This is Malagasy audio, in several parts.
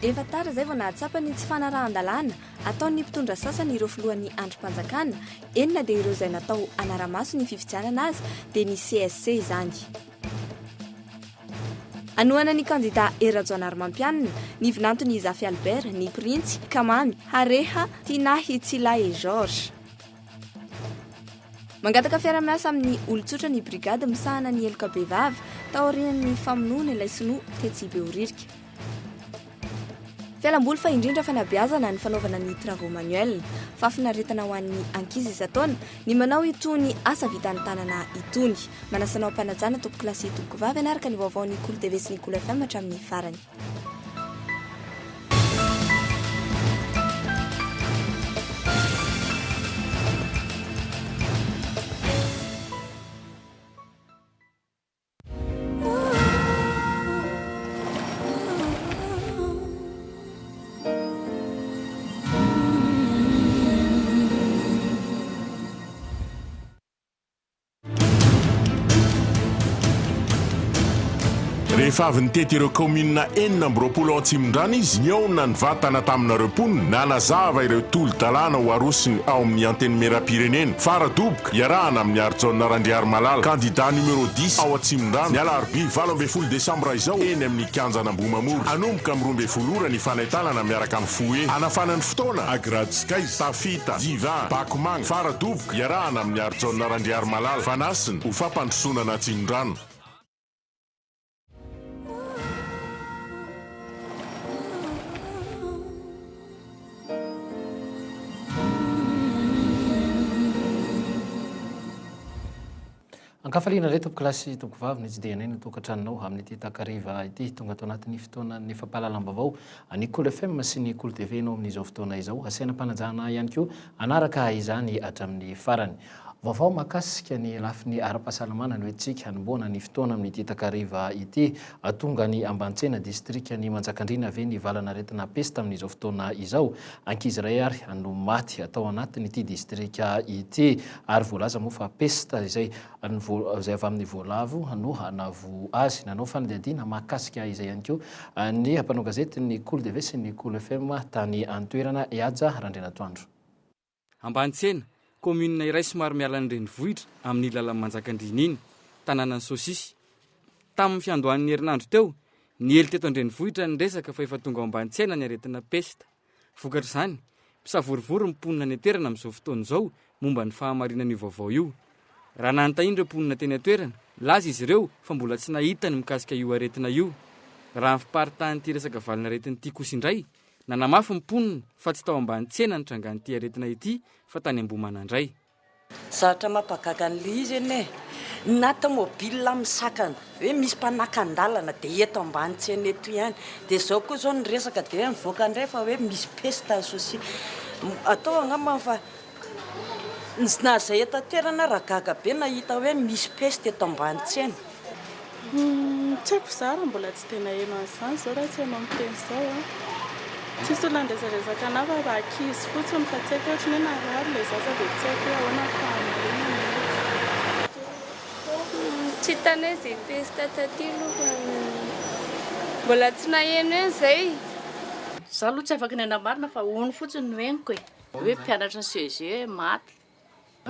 Efa tara izay vao nahatsapa ny tsy fanarahan-dalàna ataon'ny mpitondra sasany ireo filohan'ny andrim-panjakana enina dia ireo izay natao hanara-maso ny fifidianana aza dia ny CSC izany. Hanohana ny kandida Hery Rajaonarimampianina, ny vinanton'i Zafy Albert, ny Printsy, Kamamy, Hareha, Tinahy Tsilahy Georges. Mangataka fiara-miasa amin'ny olon-tsotra ny brigady misahana ny heloka bevava taorian'ny famonoana ilay sinoa tetsy Behoririka. Fialamboly fa indrindra fanabeazana ny fanaovana ny travaux manuels. Fahafinaretana ho an'ny ankizy isan-taona ny manao itony asa vitan'ny tanana itony. Manasa anao am-panajana tompokolahy sy tompokovavy hanaraka ny vaovaon'ny Kolo TV sy ny Kolo FM hatramin'ny farany. Rehefa avy nitety ireo kaominina 26 ao Atsimondrano izy, nihaona nivantana taminareo mponina, nanazava ireo tolo-dalàna ho arosony ao amin'ny Antenimierampirenena. Faradoboka, iarahana amin'i Harijaona Randriarimalala, kandida numéro dix ao Atsimondrano, ny alarobia 18 desambra izao, eny amin'ny kianjan'Ambohimamory. Hanomboka amin'ny 12 ora ny fanentanana miaraka amin'ny FOE. Hanafana ny fotoana, Agrad Skies, Tafita, Divin, Bakomanga, Faradoboka, Iarahana amin'i Harijaona Randriarimalala, Fanasina, ho fampandrosoana an'Atsimondrano. Ankafaliana indray tompokolahy sy tompokovavy ny tsidihanay ny tokantranonao amin'ity takariva ity. Tonga ato anatin'ny fotoanan'ny fampahalalam-baovao ny Kolo FM sy ny Kolo TV ianao amin'izao fotoana izao. Asaina am-panajana ihany koa hanaraka izany hatramin'ny farany. Vaovao mahakasika ny lafiny ara-pahasalamana no entintsika hanombohana ny fotoana amin'ity takariva ity. Tonga any Ambanitsena, distrikan'i Manjakandriana ve ny valan'aretina pesta amin'izao fotoana izao? Ankizy iray ary no maty tao anatin'ity distrika ity ary voalaza moa fa pesta izay izay avy amin'ny voalavo no nahavoa azy. Nanao fanadihadiana mahakasika izay ihany koa ny mpanao gazetin'ny Kolo TV sy ny Kolo FM tany an-toerana, Ihaja Randrianatoandro. Ambanitsena, commune iray somary miala ny renivohitra amin'ny lalan'i Manjakandriana iny, tanànan'ny saosisy. Tamin'ny fiandohan'ny herinandro teo, niely teto an-drenivohitra ny resaka fa efa tonga ao Ambanitsena ny aretina pesta. Vokatr'izany, misavorovoro ny mponina any an-toerana amin'izao fotoana izao momba ny fahamarinan'io vaovao io. Raha nanontaniana ireo mponina teny an-toerana, nilaza izy ireo fa mbola tsy nahita ny mikasika io aretina io. Raha ny fiparitahan'ity resaka valin'aretina ity kosa indray, nanamafy ny mponina fa tsy tao ambany tsena nitrangan'ity aretina ity fa tany Ambohimanandray. Zavatra mampagaga an'ilay izy anie e, na tomobile misakana hoe misy mpanakan-dalana dia eto ambany tsena eto ihany, dia izao koa izao ny resaka dia hoe mivoaka indray fa hoe misy peste any Sosia, atao angamba fa na izay eto an-toerana ary gaga be nahita hoe misy peste eto ambany tsena. Tsy haiko za raha mbola tsy dia naheno an'izany izao raha tsy ianao miteny izao an. Tsisy olona niresaresaka anah fa ankizy fotsiny fa tsy haiko hoe ohatran'ny hoe narary ilay zaza dia tsy haiko hoe ahoana ny fahamarinany aloha. Tsy hitanay izay peste taty aloha fa mbola tsy naheno eny izay. Za aloha tsy afaka ny hanamarina fa hono fotsiny no henoko e, hoe mpianatry ny CEG maty.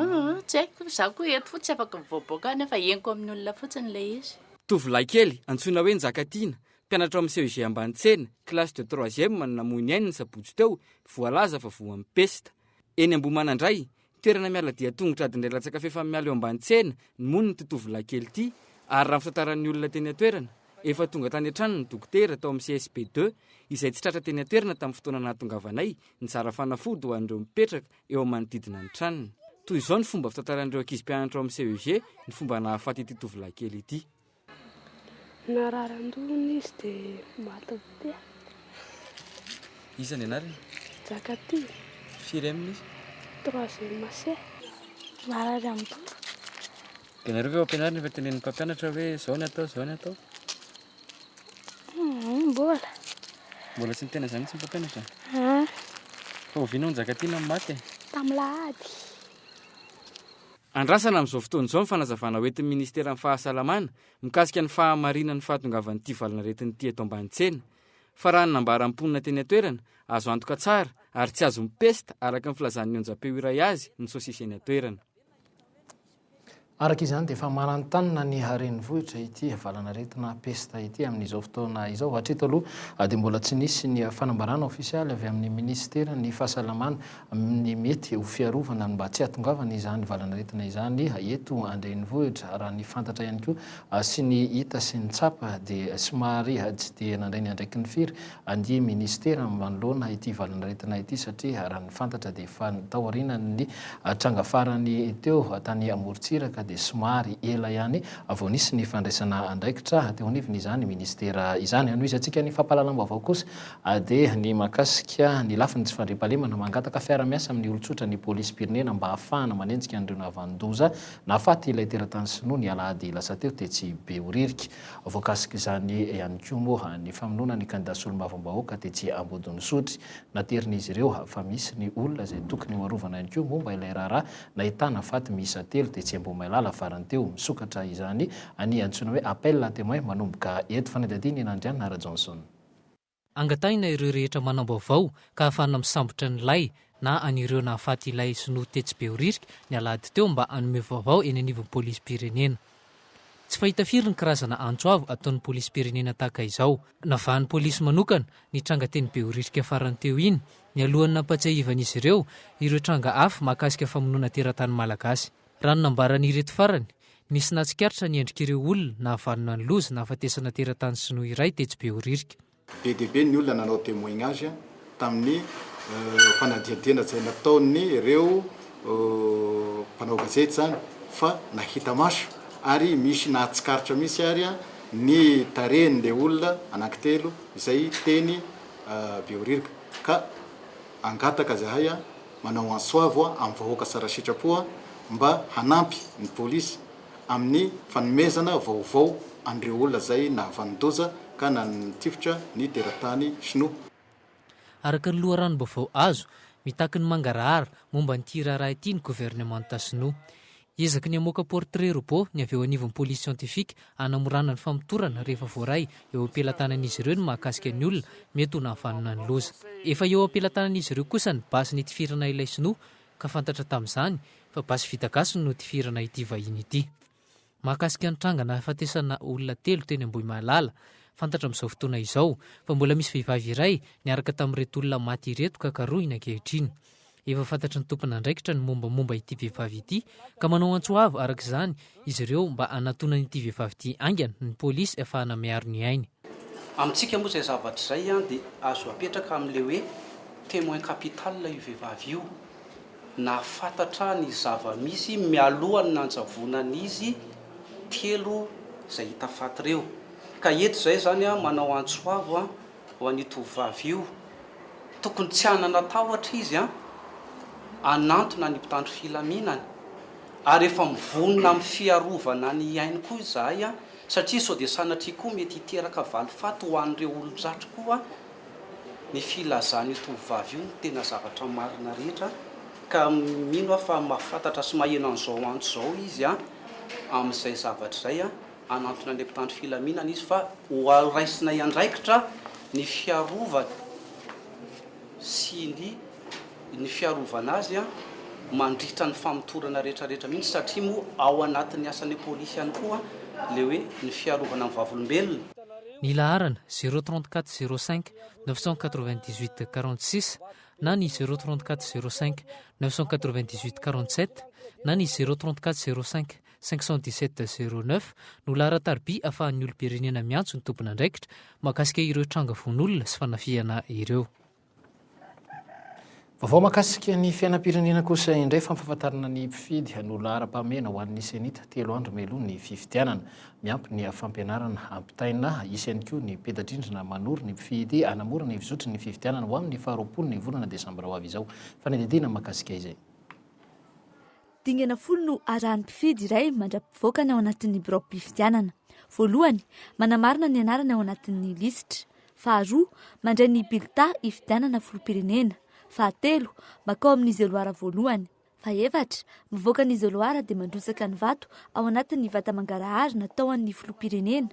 Humm tsy haiko, za koa eto fotsiny tsy afaka mivoaboaka any fa henoko amin'ny olona fotsiny ilay izy. Tovolahy kely, antsoina hoe Njakatiana, mpianatra ao amin'ny CEG Ambanitsena, classe de troisième no namoy ny ainy ny sabotsy teo, voalaza fa voan'ny pesta. Eny Ambohimanandray, toerana miala dia tongotra adiny iray latsaka fefany miala eo Ambanitsena no monina ity tovolahy kely ity, ary raha ny fitantaran'ny olona teny an-toerana, efa tonga tany an-tranony ny dokotera tao amin'ny CSB ii, izay tsy tratra teny an-toerana tamin'ny fotoana nahatongavanay, nizara fanafody ho an'ireo mipetraka eo amin'ny manodidina ny tranony. Toy izao ny fomba fitantaran'ireo ankizy mpianatra ao amin'ny CEG ny fomba nahafaty ity tovolahy kely ity. Narary an-dohany izy dia maty avy teo. Iza ny anarany? Njakatiana. Firy aminy izy? Troisième C. Marary an-doha. Dia nareo ve ao am-pianarana efa tenenin'ny mpampianatra hoe izao ny atao, izao ny atao? Mbola. Mbola tsy niteny an'izany mihitsy ny mpampianatra? Fa oviana hono Njakatiana no maty e? Tamin'ny lahady. Andrasana amin'izao fotoana izao ny fanazavana hoentin'ny Ministeran'ny Fahasalamana mikasika ny fahamarinan'ny fahatongavan'ity valanaretina ity eto Ambanitsena. Fa raha ny nambaran'ny mponina teny an-toerana, azo antoka tsara ary tsy azon'ny pesta araka ny filazan'ny onjam-peo iray azy ny saosisy eny an-toerana. Araka izany dia efa mananontanona ny renivohitra ity valanaretina pesta ity amin'izao fotoana izao. Hatreto aloha dia mbola tsy nisy ny fanambarana ofisialy avy amin'ny minisiteran'ny fahasalamana ny mety ho fiarovana ny mba tsy hahatongavan'izany valanaretina izany eto an-drenivohitra. Raha ny fantatra ihany koa sy ny hita sy ny tsapa dia somary tsy dia nandray ny andraikiny firy ny minisitera manoloana ity valanaretina ity satria raha ny fantatra dia efa taorianan'ny tranga farany teo tany amorontsiraka dia somary ela ihany vao nisy ny fandraisana andraikitra teo anivon'izany minisitera izany. Hanohizantsika ny fampahalalam-baovao kosa dia ny mahakasika ny lafiny tsy fandriampahalemana. Mangataka fiara-miasa amin'ny olon-tsotra ny polisim-pirenena mba hahafahana manenjika an'ireo nahavanon-doza nahafaty ilay teratany sinoa ny alahady lasa teo tetsy Behoririka. Voakasik'izany ihany koa moa ny famonoana ny kandida solombavambahoaka tetsy Ambodin'Isotry. Naterin'izy ireo fa misy ny olona izay tokony ho arovana ihany koa momba ilay raharaha nahitana faty miisa telo tetsy Ambohimailala farany teo. Misokatra izany ny antsoina hoe appel à témoin manomboka eto. Fanadihadiana i Nandrianina Rajohnson. Angatahina ireo rehetra manam-baovao ka ahafahana misambotra an'ilay na an'ireo nahafaty ilay sinoa tetsy Behoririka ny alahady teo mba hanome vaovao eny anivon'ny polisim-pirenena. Tsy fahita firy ny karazana antso avo ataon'ny polisim-pirenena tahaka izao. Navahan'ny polisy manokana ny tranga teny Behoririka farany teo iny, nialohan'ny nampatsiahivan'izy ireo ireo tranga hafa mahakasika famonoana teratany malagasy. Raha ny nambaran'ireto farany, nisy nahatsikaritra ny endrik'ireo olona nahavanona ny loza nahafatesana teratany sinoa iray tetsy Behoririka. Be dia be ny olona nanao témoignage tamin'ny fanadihadiana izay nataon'ireo mpanao gazety izany fa nahita maso ary misy nahatsikaritra mihitsy ary ny tarehin'ilay olona anankitelo izay teny Behoririka ka hangataka zahay manao antso avo amin'ny vahoaka tsara sitrapo mba hanampy ny polisy amin'ny fanomezana vaovao an'ireo olona izay nahavanon-doza ka nanitifitra ny teratany sinoa. Araka ny loharanom-baovao azo, mitaky ny mangarahara momba an'ity raharaha ity ny governemanta sinoa. Hiezaka ny hamoaka portrait robot ny avy eo anivon'ny polisy siantifika hanamorana ny famotorana rehefa voaray eo am-pelatanan'izy ireo ny mahakasika ny olona mety ho nahavanona ny loza. Efa eo am-pelatanan'izy ireo kosa ny basy nitifirana ilay sinoa ka fantatra tamin'izany fa basy vita gasy no notifirana ity vahiny ity. Mahakasika ny tranga nahafatesana olona telo teny Ambohimahalala, fantatra amin'izao fotoana izao fa mbola misy vehivavy iray niaraka tamin'ireto olona maty ireto ka karohina ankehitriny. Efa fantatry ny tompon'andraikitra ny mombamomba ity vehivavy ity ka manao antso avo araka izany izy ireo mba hanatonana ity vehivavy ity haingana ny polisy ahafahana miaro ny ainy. Amintsika moa izay zavatra izay dia azo apetraka amin'ilay hoe témoin capital io vehivavy io, nahafantatra ny zava-misy mialohan'ny nanjavonan'izy telo izay hita faty ireo. Ka eto izay izany manao antso avo ho an'io tovovavy io, tokony tsy hanana tahotra izy hanantona ny mpitandro filaminana ary efa mivonona amin'ny fiarovana ny ainy koa izahay satria sao dia sanatria koa mety hiteraka valifaty ho an'ireo olon-tratry koa ny filazan'io tovovavy io ny tena zavatra marina rehetra ka mino aho fa mahafantatra sy maheno an'izao antso izao izy amin'izay zavatra izay, hanantona an'ilay mpitandro filaminana izy fa ho raisinay andraikitra ny fiarovana sy ny ny fiarovana azy mandritra ny famotorana rehetra rehetra mihitsy satria moa ao anatin'ny asan'ny polisy ihany koa ilay hoe ny fiarovana ny vavolombelona. Ny laharana, zéro 34 05 998 46 na ny zéro 34 05 998 47 na ny zéro 34 05 517 09 no laharan-tariby ahafahan'ny olom-pirenena miantso ny tompon'andraikitra mahakasika ireo tranga vono olona sy fanafihana ireo. Vaovao mahakasika ny fiainam-pirenena kosa indray, fampahafantarana ny mpifidy no laharam-pahamehana ho an'ny Cenit telo andro mialoha ny fifidianana. Miampy ny fampianarana ampitaina, hisy ihany koa ny peta-drindrina manoro ny mpifidy hanamora ny fizotry ny fifidianana ho amin'ny faharoapolo ny volana desambra ho avy izao. Fanadihadiana mahakasika izay. Dingana folo no arahan'ny mpifidy iray mandra-pivoakany ao anatin'ny biraom-pifidianana. Voalohany, manamarina ny anarany ao anatin'ny lisitra. Faharoa, mandray ny bilta hifidianana filoham-pirenena. Fahatelo, makao amin'ny isoloir voalohany. Fahefatra, mivoaka ny isoloir dia mandrotsaka ny vato ao anatin'ny vata mangarahara natao an'ny filoham-pirenena.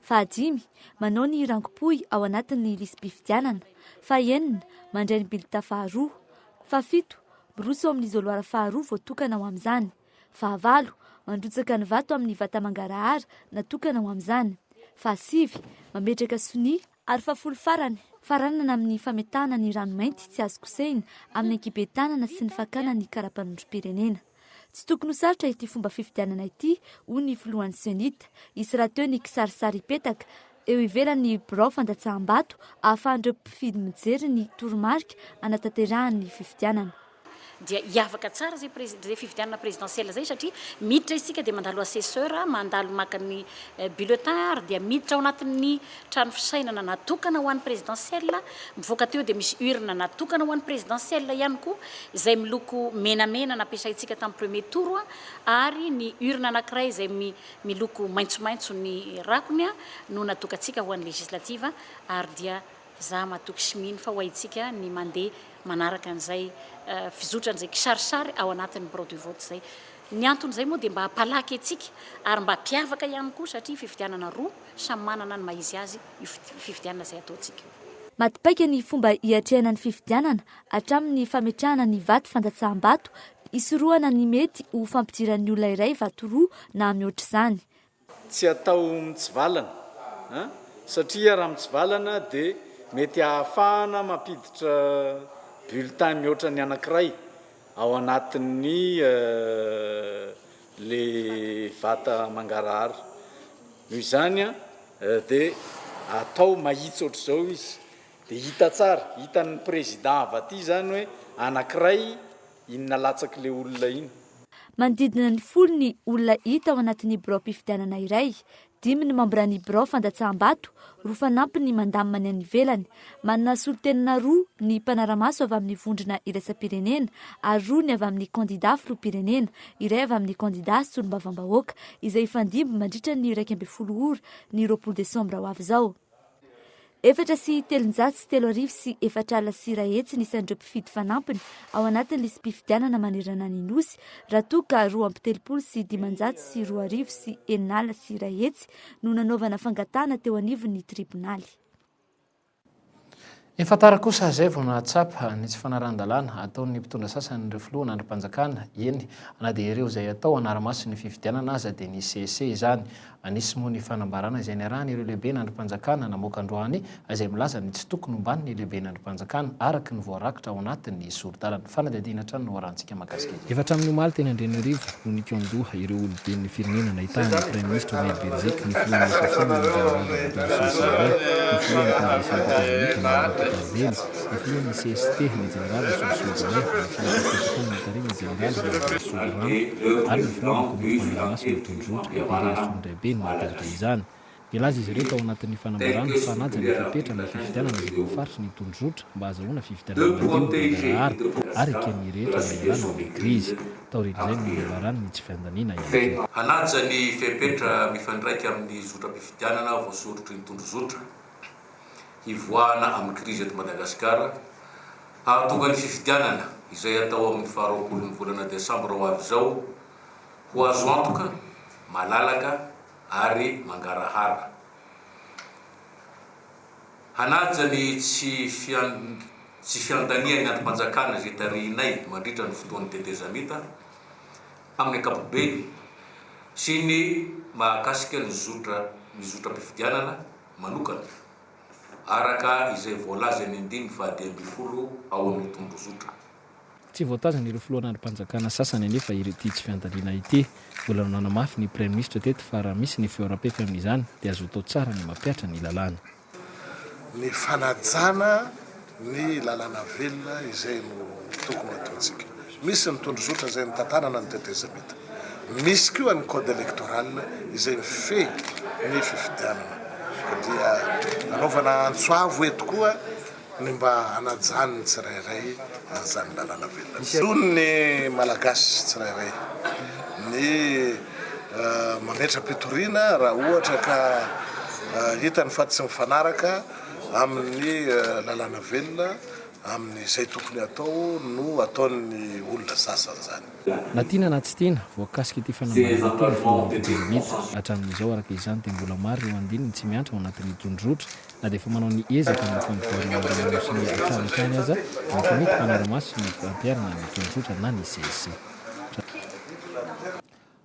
Fahadimy, manao ny rangopohy ao anatin'ny lisi-pifidianana. Fahenina, mandray ny bileta faharoa. Fahafito, miroso ao amin'ny isoloir faharoa voatokana ho amin'izany. Fahavalo, mandrotsaka ny vato amin'ny vata mangarahara natokana ho amin'izany. Fahasivy, mametraka sonia. Ary fahafolo farany, faranana amin'ny fametahana ny rano mainty tsy azo kosehina amin'ny ankihiben-tanana sy ny fakana ny kara-panondrom-pirenena. Tsy tokony ho sarotra ity fomba fifidianana ity, hoy ny filohan'ny Cenit. Hisy rahateo ny kisarisary hipetaka eo ivelan'ny birao fandatsaham-bato ahafahan'ireo mpifidy mijery ny toromarika hanatanterahany ny fifidianana. Dia hiavaka tsara izay izay fifidianana présidentielle izay satria miditra isika dia mandalo assesseur, mandalo maka ny bulletin ary dia miditra ao anatin'ny trano fisainana natokana ho an'ny présidentielle, mivoaka teo dia misy urne natokana ho an'ny présidentielle ihany koa izay miloko menamena nampiasaintsika tamin'ny premier tour ary ny urne anankiray izay miloko maitsomaitso ny rakony no natokantsika ho an'ny législative ary dia Za matoky sy mino fa ho haintsika ny mandeha manaraka an'izay fizotran'izay kisarisary ao anatin'ny birao de vote izay. Ny anton'izay moa dia mba hampalaky antsika ary mba hampiavaka ihany koa satria fifidianana roa samy manana ny maha izy azy io fifidianana izay ataontsika io. Maty paika ny fomba hiatrehana ny fifidianana hatramin'ny fametrahana ny vato fandatsaham-bato hisorohana ny mety ho fampidiran'ny olona iray vato roa na mihoatra izany. Tsy atao mitsivalana an! Satria raha mitsivalana dia mety ahafahana mampiditra bulletin mihoatra ny anankiray ao anatin'ny le vata mangarahara. Noho izany an, dia atao mahitsy ohatr'izao izy, dia hita tsara, hitan'ny président avy aty izany hoe anankiray iny nalatsak'ilay olona iny. Manodidina ny folo ny olona hita ao anatin'ny biraom-pifidianana iray, dimy ny mambran'ny birao fandatsaham-bato, roa fanampiny mandamina ny any ivelany. Manana solontenana roa ny mpanara-maso avy amin'ny vondrona iraisam-pirenena ary roa ny avy amin'ny kandidà filoham-pirenena, iray avy amin'ny kandidà solombavambahoaka, izay hifandimby mandritra ny 11 ora ny 20 desambra ho avy izao. 3434 ny isan'ireo mpifidy fanampiny ao anatin'ny lisi-pifidianana manerana ny Nosy raha toa ka 132 660 no nanaovana fangatahana teo anivon'ny tribonaly. Efa tara kosa izay vao nahatsapa ny tsy fanarahan-dalàna ataon'ny mpitondra sasany ireo filoha andrim-panjakana, eny na dia ireo izay atao hanara-maso ny fifidianana aza dia nisesy izany. Nisy moa ny fanambarana izay niarahan'ireo lehiben'andrim-panjakana namoaka androany izay milaza ny tsy tokony homban'ny lehiben'andrim-panjakana araka ny voarakitra ao anatin'ny sori-dalana. Fanadihadiana hatrany no arahantsika mahakasika izany. Efa hatramin'ny omaly teny Andreniarivo no nikaon-doha ireo oloben'ny firenena nahitana ny Praiminisitra Omer Beriziky, ny filohan'ny FFM ny Jeneraly Rakotoarisoa Sylvain, ny filohan'ny Kongresin'ny Tetezamita ny Laurent Rakotoarivelo, ny filohan'ny cst ny Jeneraly Rasolosoa Bonnet, ny filohan'ny Fanjakana notarihin'ny Jeneraly Raveloson Ranto ary ny filohan'ny komity mpanara-maso ny tondrozotra, Berry Rasolondraibe no nitarika izany. Nilaza izy ireo tao anatin'ny fanambarana fa hanaja ny fepetra amin'ny fifidianana izay voafaritry ny tondrozotra mba hahazahoana fifidianana madio, mangarahara ary eken'ny rehetra mba hialana amin'ny krizy. Taorian'izay no nanambarany ny tsy fiandaniana ihany koa. Hanaja ny fepetra mifandraika amin'ny zotram-pifidianana voasoritry ny tondrozotra hivoahana amin'ny krizy eto Madagasikara, hahatonga ny fifidianana izay hatao amin'ny faharoapolon'ny volana desambra ho avy izao ho azo antoka, malalaka ary mangarahara. Hanaja ny tsy tsy fiandanian'ny andrim-panjakana izay tarihinay mandritra ny fotoan'ny tetezamita amin'ny ankapobeny sy ny mahakasika ny zotra ny zotram-pifidianana manokana araka izay voalazan'ny andininy faha-15 ao amin'ny tondrozotra. Tsy voatazan'ireo filohan'andrim-panjakana sasany anefa ity tsy fiandaniana ity. Mbola nanamafy ny Praiminisitra teto fa raha misy ny fihoaram-pefy amin'izany dia azo atao tsara ny mampihatra ny lalàna. Ny fanajana ny lalàna velona izay no tokony hataontsika. Misy ny tondrozotra izay nitantanana ny tetezamita. Misy koa ny code électoral izay mifehy ny fifidianana. Ka dia anaovana antso avo eto koa ny mba hanajan'ny tsirairay an'izany lalàna velona izany. Zon'ny Malagasy tsirairay ny mametra-pitoriana raha ohatra ka hitany fa tsy mifanaraka amin'ny lalàna velona amin'izay tokony hatao no ataon'ny olona sasany izany. Na tiana na tsy tiana, voakasik'ity fanambarana ity ny filohan'ny tetezamita. Hatramin'izao araka izany dia mbola maro ireo andininy tsy miantra ao anatin'ny tondrozotra na dia efa manao ny ezaka amin'ny fampivoarana ny lamosiny hatrany hatrany aza ny komity mpanara-maso ny fampiharana ny tondrozotra na ny CSC.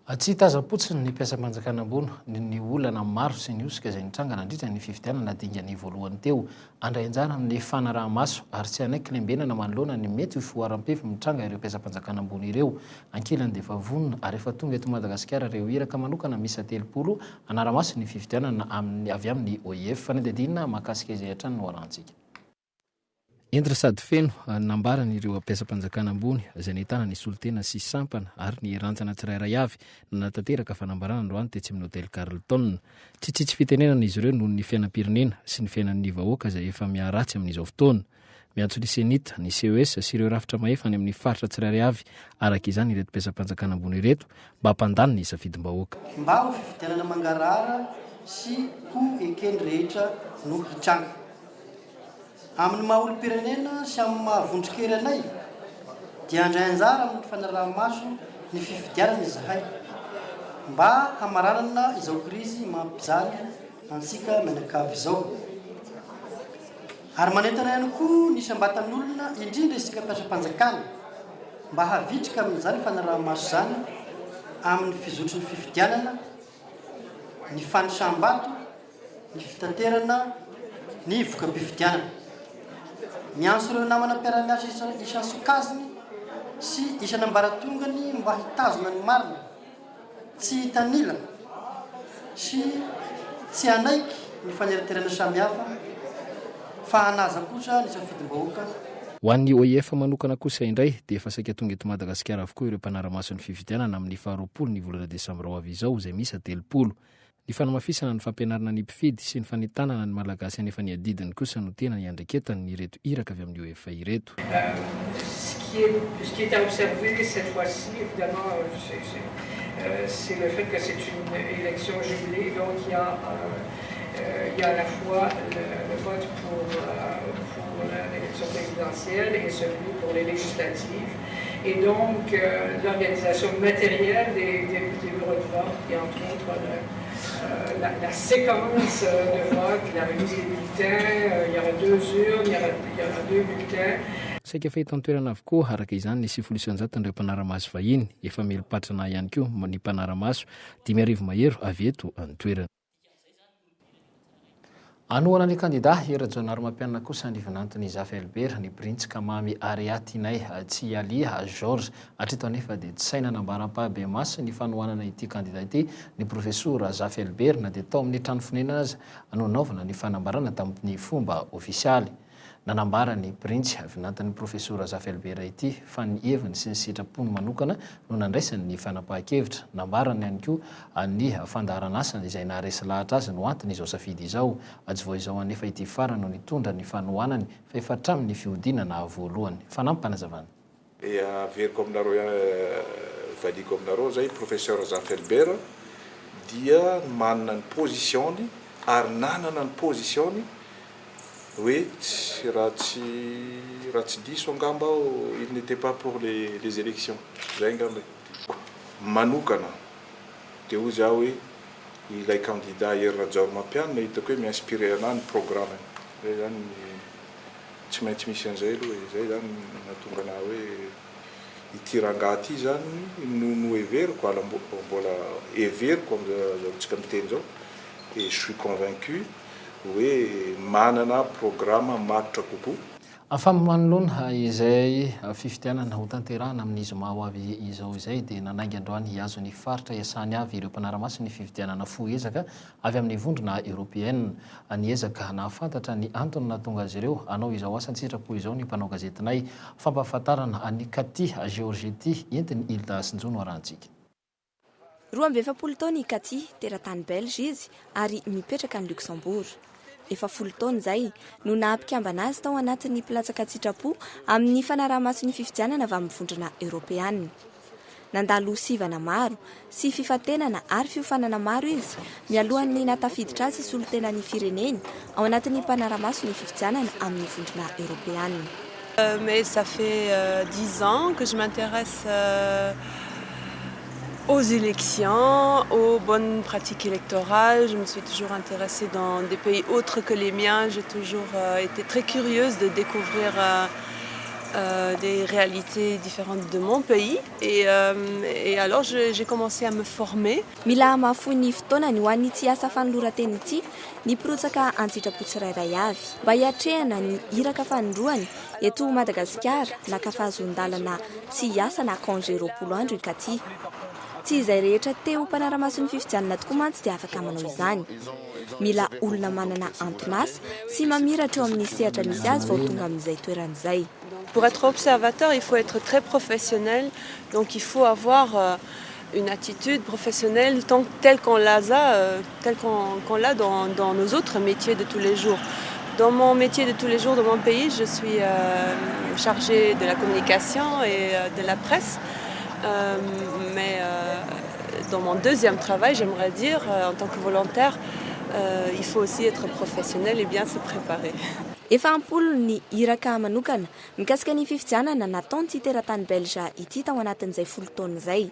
Tsy hitazam-potsiny ny mpiasam-panjakana ambony noho ny olana maro sy ny hosoka izay nitranga nandritra ny fifidianana dingany voalohany teo. Handray anjara amin'ny fanaraha-maso ary tsy hanaiky lembenana manoloana ny mety ho fihoaram-pefy mitranga ireo mpiasam-panjakana ambony ireo. Ankilany dia efa vonona ary efa tonga eto Madagasikara ireo iraka manokana miisa 30 hanara-maso ny fifidianana amin'ny avy amin'ny OIF. Fanadihadiana mahakasika izay hatrany no arahantsika. Hentitra sady feno ny nambaran'ireo mpiasam-panjakana ambony izay nahitana ny solontena sy sampana ary ny rantsana tsirairay avy nanatanteraka fanambarana androany tetsy amin'ny Hotel Carlton. Tsy tsitsy fitenenana izy ireo noho ny fiainam-pirenena sy ny fiainan'ny vahoaka izay efa miharatsy amin'izao fotoana. Miantso ny Cenit, ny CES sy ireo rafitra mahefa any amin'ny faritra tsirairay avy araka izany ireto mpiasam-panjakana ambony ireto mba hampandany ny safidim-bahoaka. Mba ho fifidianana mangarahara sy ho eken'ny rehetra no hitranga. Amin'ny maha olom-pirenena sy amin'ny maha vondron-kery anay dia handray anjara amin'ny fanaraha-maso ny fifidianana izahay mba hamaranana izao krizy mampijaly antsika mianakavy izao. Ary manentana ihany koa ny isam-batan'olona indrindra isika mpiasam-panjakana mba havitrika amin'izany fanaraha-maso izany amin'ny fizotry ny fifidianana, ny fanisam-bato, ny fitaterana ny voka-pifidianana. Miantso ireo namana mpiara-miasa isan-sokajiny sy isan'ambaratongany mba hitazona ny marina, tsy hitanila sy tsy hanaiky ny faneraterana samihafa fa hanaja kosa ny safidim-bahoaka. Ho an'ny OIF manokana kosa indray dia efa saika tonga eto Madagasikara avokoa ireo mpanara-maso ny fifidianana amin'ny faharoapolo ny volana desambra ho avy izao izay miisa 30. Ny fanamafisana ny fampianarana ny mpifidy sy ny fanentanana ny Malagasy hanefa ny adidiny kosa no tena iandraiketany ireto iraka avy amin'ny UEFA ireto. Ce qui est, ce qui est à observer cette fois-ci, évidemment, c'est le fait que c'est une élection jumelée, donc il y a, il y a à la fois le, le vote pour, pour l'élection présidentielle et celui pour les législatives. Et donc, l'organisation matérielle des, des, des bureaux de vote, et entre autres le, la, la séquence de vote, la remise des bulletins, il y aura deux urnes, il y aura, il y aura deux bulletins. Saika efa eto an-toerana avokoa araka izany ny 90% ireo mpanara-maso vahiny, efa mieli-patrana ihany koa ny mpanara-maso 5000 mahery avy eto an-toerana. Hanohana ny kandidà Hery Rajaonarimampianina kosa ny vinanton'i Zafy Albert, ny Printsy Kamamy Aria Tinay Tsialia Georges. Hatreto anefa dia tsy sahy nanambara ampahibemaso ny fanohanana ity kandidà ity ny Profesora Zafy Albert na dia tao amin'ny trano fonenana aza no nanaovana ny fanambarana tamin'ny fomba ofisialy. Nanambara ny Printsy vinantin'ny Profesora Zafy Albert ity fa ny heviny sy ny sitrapony manokana no nandraisany ny fanapahan-kevitra. Nambarany ihany koa ny fandaharan'asany izay naharesy lahatra azy no antony izao safidy izao. Tsy vao izao anefa ity farany no nitondra ny fanohanany fa efa hatramin'ny fihodinana voalohany. Fanampim-panazavana. Dia averiko aminareo ihany, valiako aminareo izay, Professeur Zafy Albert dia manana ny position-ny ary nanana ny position-ny hoe tsy, raha tsy, raha tsy diso angamba aho, il n'était pas pour les, les élections, izay angamba e. Manokana dia hoy za hoe ilay candidat Hery Rajaorimampianina hitako hoe mi-inspirer anah ny programme-ny, izay izany ny. Tsy maintsy misy an'izay aloha e, izay izany no nahatonga anah hoe ity rangahy ity izany no noheveriko ala mbola heveriko amin'izao tsika miteny izao et je suis convaincu hoe manana programme matotra kokoa. Fa manoloana izay fifidianana hotanterahana amin'ny zoma ho avy izao izay dia nanainga androany hihazo ny faritra iasany avy ireo mpanara-maso ny fifidianana fohy ezaka avy amin'ny Vondrona Eoropeana. Niezaka nahafantatra ny antony nahatonga azy ireo hanao izao asa an-tsitrapo izao ny mpanao gazetinay. Fampahafantarana an'i Katy Georgetti entin'i Hilda Hasinjo no arahantsika. 42 taona i Katy, teratany Belge izy ary mipetraka any Luxembourg. Efa folo taona izay no naha mpikambana azy tao anatin'ny mpilatsaka an-tsitrapo amin'ny fanaraha-maso ny fifidianana avy amin'ny Vondrona Eoropeana. Nandalo sivana maro sy fifantenana ary fiofanana maro izy mialohan'ny nahatafiditra azy hisolo tena ny fireneny ao anatin'ny mpanara-maso ny fifidianana amin'ny Vondrona Eoropeana. Mais ça fait 10 ans que je m'intéresse aux élections, aux bonnes pratiques électorales. Je me suis toujours intéressée dans des pays autres que les miens. J'ai toujours été très curieuse de découvrir des réalités différentes de mon pays. Et, et alors j'ai commencé à me former. Mila mahafoy ny fotoanany ho an'ity asa fanoloran-tena ity ny mpirotsaka an-tsitrapo tsirairay avy mba hiatrehana ny iraka fanindroany eto Madagasikara naka fahazoan-dalana tsy hiasa na congé 20 andro i Katy. Tsy izay rehetra te ho mpanara-maso ny fifidianana tokoa mantsy dia afaka manao izany. Mila olona manana anton'asa sy mamiratra eo amin'ny sehatra misy azy vao tonga amin'izay toerana izay. Pour être observateur, il faut être très professionnel, donc il faut avoir une attitude professionnelle telle qu'on l'a telle qu'on l'a dans, dans nos autres métiers de tous les jours. Dans mon métier de tous les jours dans mon pays, je suis chargée de la communication et de la presse. Mais dans mon deuxième travail, j'aimerais dire, en tant que volontaire, il faut aussi être professionnel et bien se préparer. Efa ampolo ny iraka manokana mikasika ny fifidianana nataon'ity teratany belge ity tao anatin'izay 10 taona izay.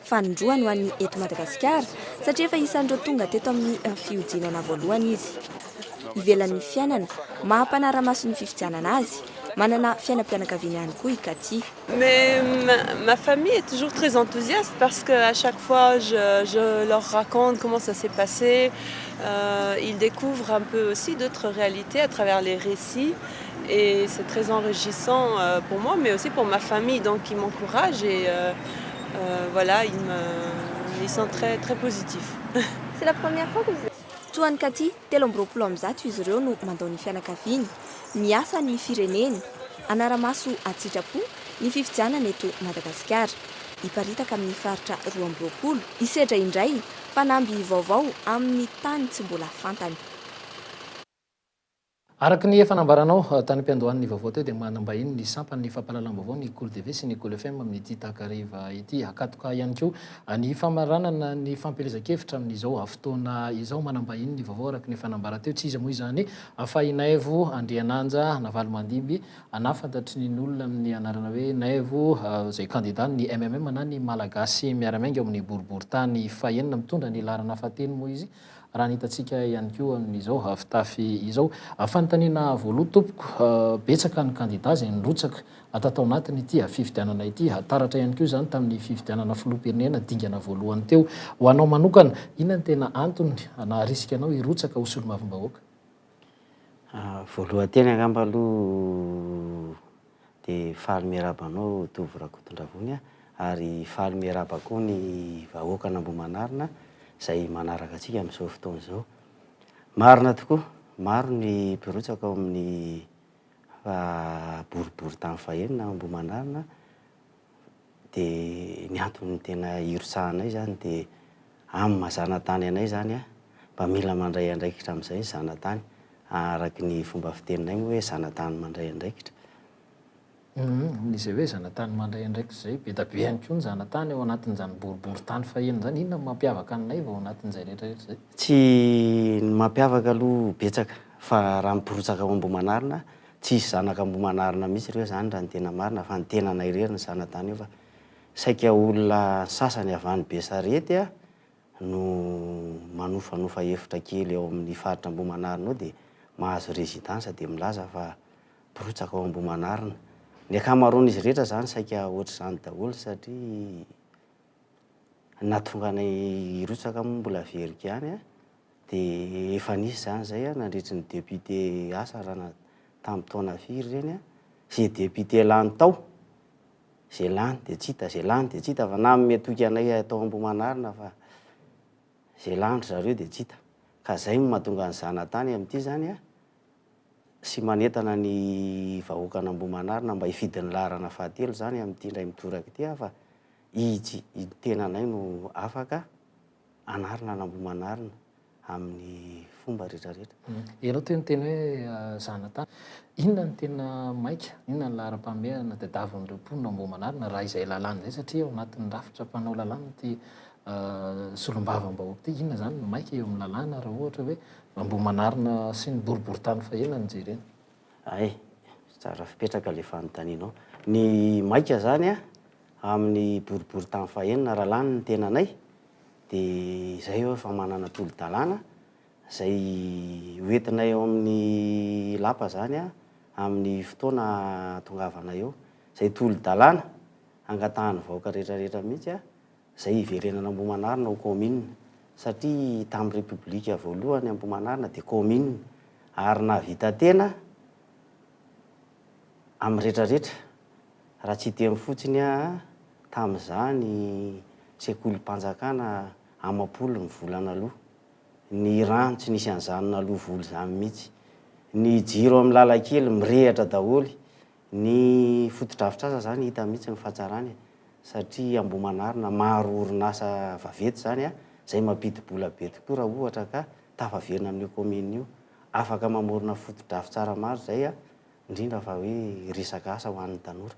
Fanindroany ho an'ny eto Madagasikara satria efa isan'ireo tonga teto amin'ny fihodinana voalohany izy. Ivelan'ny fiainana maha-mpanara-maso ny fifidianana azy, manana fiainam-pianakaviana ihany koa i Katy. Mais ma, ma famille est toujours très enthousiaste parce qu'à chaque fois je, je leur raconte comment ça s'est passé. Ils découvrent un peu aussi d'autres réalités à travers les récits et c'est très enrichissant pour moi mais aussi pour ma famille. Donc ils m'encouragent et voilà, ils sont très, très positifs. C'est la première fois que vous Toa an'i Katy, 123 izy ireo no mandao ny fianakaviany, miasa ny fireneny, hanara-maso an-tsitrapo ny fifidianana eto Madagasikara. Hiparitaka amin'ny faritra 22, hisedra indray fanamby vaovao amin'ny tany tsy mbola fantany. Araka ny efa nambaranao tany am-piandohan'ny vaovao teo dia manam-bahiny ny sampan'ny fampahalalam-baovao ny Kolo TV sy ny Kolo FM amin'ity takariva ity. Akatoka ihany koa ny famaranana ny fampielezan-kevitra amin'izao fotoana izao. Manam-bahiny ny vaovao araka ny efa nambara teo. Tsy iza moa izany fa i Naivo Andriananja Navalomandimby na fantatry ny olona amin'ny anarana hoe Naivo izay kandidan'ny MMM na ny Malagasy Miara-Miainga ao amin'ny boriborintany fahenina. Mitondra ny laharana fahatelo moa izy raha ny hitantsika ihany koa amin'izao fitafy izao. Fanontaniana voaloha tompoko, betsaka ny kandida izay nirotsaka tatao anatin'ity fifidianana ity, taratra ihany koa izany tamin'ny fifidianana filoham-pirenena dingana voalohany teo. Ho anao manokana, inona no tena antony naharisika anao hirotsaka ho solombavambahoaka? Voalohan-teny angamba aloha dia faly miarahaba anao Tovo Rakotondravony ary faly miarahaba koa ny vahoakan'Ambohimanarina izay manaraka antsika amin'izao fotoana izao. Marina tokoa, maro ny mpirotsaka ao amin'ny boriborintany fahenina Ambohimanarina dia ny antony tena hirotsahanay izany dia amin'ny maha zanatany anay izany mba mila mandray andraikitra amin'izay ny zanatany araka ny fomba fiteninay moa hoe zanatany mandray andraikitra. Amin'izay hoe zanatany mandray andraikitra izay, be dia be ihany koa ny zanatany ao anatin'izany boriborintany faheno izany, inona no mampiavaka an'i Naivo ao anatin'izay rehetra rehetra izay? Tsy ny mampiavaka aloha betsaka fa raha mpirotsaka ao Ambohimanarina, tsisy zanaka Ambohimanarina mihitsy ireo izany raha ny tena marina fa ny tenanay irery ny zanatany eo fa saika olona sasany avy any Besarety no manofanofa efitra kely ao amin'ny faritra Ambohimanarina ao dia mahazo résidence dia milaza fa mpirotsaka ao Ambohimanarina. Ny ankamaroan'izy rehetra izany saika ohatr'izany daholo satria nahatonga anay hirotsaka moa mbola averiko ihany dia efa nisy izany izay nandritry ny député asa raha tamin'ny taona firy ireny, izay député lany tao, izay lany dia tsy hita, izay lany dia tsy hita fa nanome toky anay atao Ambohimanarina fa izay lany ry zareo dia tsy hita. Ka izay no mahatonga ny zanatany amin'ity izany sy manentana ny vahoakan'Ambohimanarina mba hifidy ny laharana fahatelo izany amin'ity indray mitoraka ity fa izy ny tenanay no afaka hanarina an'Ambohimanarina amin'ny fomba rehetrarehetra. Ianao teo niteny hoe zanatany. Inona no tena maika, inona no laharam-pahamehana tadiavin'ireo mponina ao Ambohimanarina raha izay lalàna izay satria ao anatin'ny rafitra mpanao lalàna ity solombavambahoaka ity. Inona izany no maika eo amin'ny lalàna raha ohatra hoe Ambohimanarina sy ny boriborintany fahena no jerena? Hay! Tsara fipetraka ilay fanontanianao. Ny maika izany an, amin'ny boriborintany fahenina raha lany ny tenanay dia izay eo efa manana tolo-dalàna izay hoentinay ao amin'ny lapa izany an, amin'ny fotoana hahatongavana eo. Izay tolo-dalàna hangatahan'ny vahoaka rehetrarehetra mihitsy an, izay hiverenana Ambohimanarina ho kaominina satria tamin'ny Repoblika voalohany Ambohimanarina dia kaominina ary nahavita tena amin'ny retraretra raha tsy hiteny fotsiny aho tamin'izany sekolim-panjakana amam-polony vola naloa, ny rano tsy nisy an'izany naloa vola izany mihitsy, ny jiro amin'ny lalan-kely mirehatra daholo, ny fotodrafitrasa izany hita mihitsy ny fahatsarany e, satria Ambohimanarina maro orinasa vaventy izany izay mampidi-bola be tokoa raha ohatra ka tafaverina amin'io kaominina io. Afaka mamorona fotodrafitsara maro izay, indrindra fa hoe resaka asa ho an'ny tanora.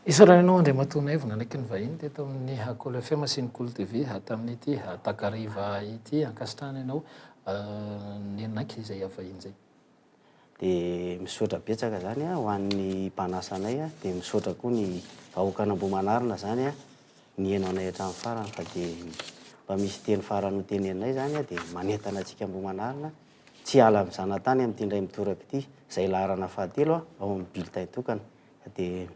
Isaorana anao Andriamatoa Naivo nanaiky ny vahiny teto amin'ny Kolo FM sy ny Kolo TV tamin'ity takariva ity. Ankasitrahana ianao nanaiky izay vahiny izay. Dia misaotra betsaka izany ho an'ny mpanasa anay, dia misaotra koa ny vahoakan'Ambohimanarina izany niheno anay hatramin'ny farany fa dia mba misy teny farany ho teneninay izany dia manentana antsika Ambohimanarina tsy hiala amin'ny zanatany amin'ity indray mitoraka ity, izay laharana fahatelo ao amin'ny bulletin tokana dia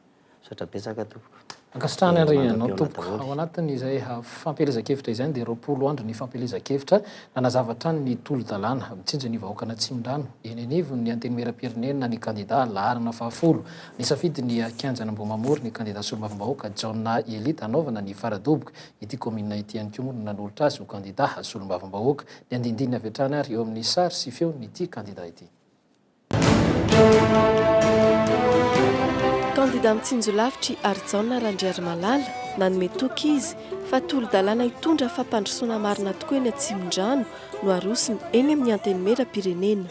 Misaotra betsaka tompoko. Ankasitrahana ary ianao tompoko. Ao anatin'izay fampielezan-kevitra izay dia 20 andro ny fampielezan-kevitra nanazava hatrany ny tolo-dalàna mitsinjo ny vahoakan'Atsimondrano eny anivon'ny Antenimierampirenena ny kandida laharana fahafolo. Nisafidy ny kianjan'Ambohimamory ny kandida solombavambahoaka Jaona Elite hanaovana ny faradoboka. Ity kaominina ity ihany koa moa no nanolotra azy ho kandida solombavambahoaka. Ny andinindininy avy hatrany ary eo amin'ny sary sy feon'ity kandida ity. Kandida mitsinjo lavitra i Harijaona Randriarimalala. Nanome toky izy fa tolo-dalàna hitondra fampandrosoana marina tokoa eny Atsimondrano no arosony eny amin'ny Antenimierampirenena.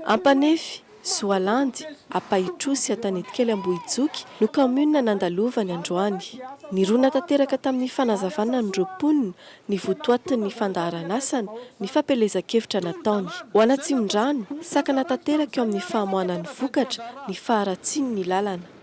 Ampanefy, Soalandy, Ampahitrosy sy Antanetikely Ambohijoky no kaominina nandalovany androany. Nirona tanteraka tamin'ny fanazavana an'ireo mponina ny votoatin'ny fandaharan'asany, ny fampielezan-kevitra nataony. Ho an'Atsimondrano, sakana tanteraka eo amin'ny famoahana ny vokatra, ny faharatsian'ny lalana.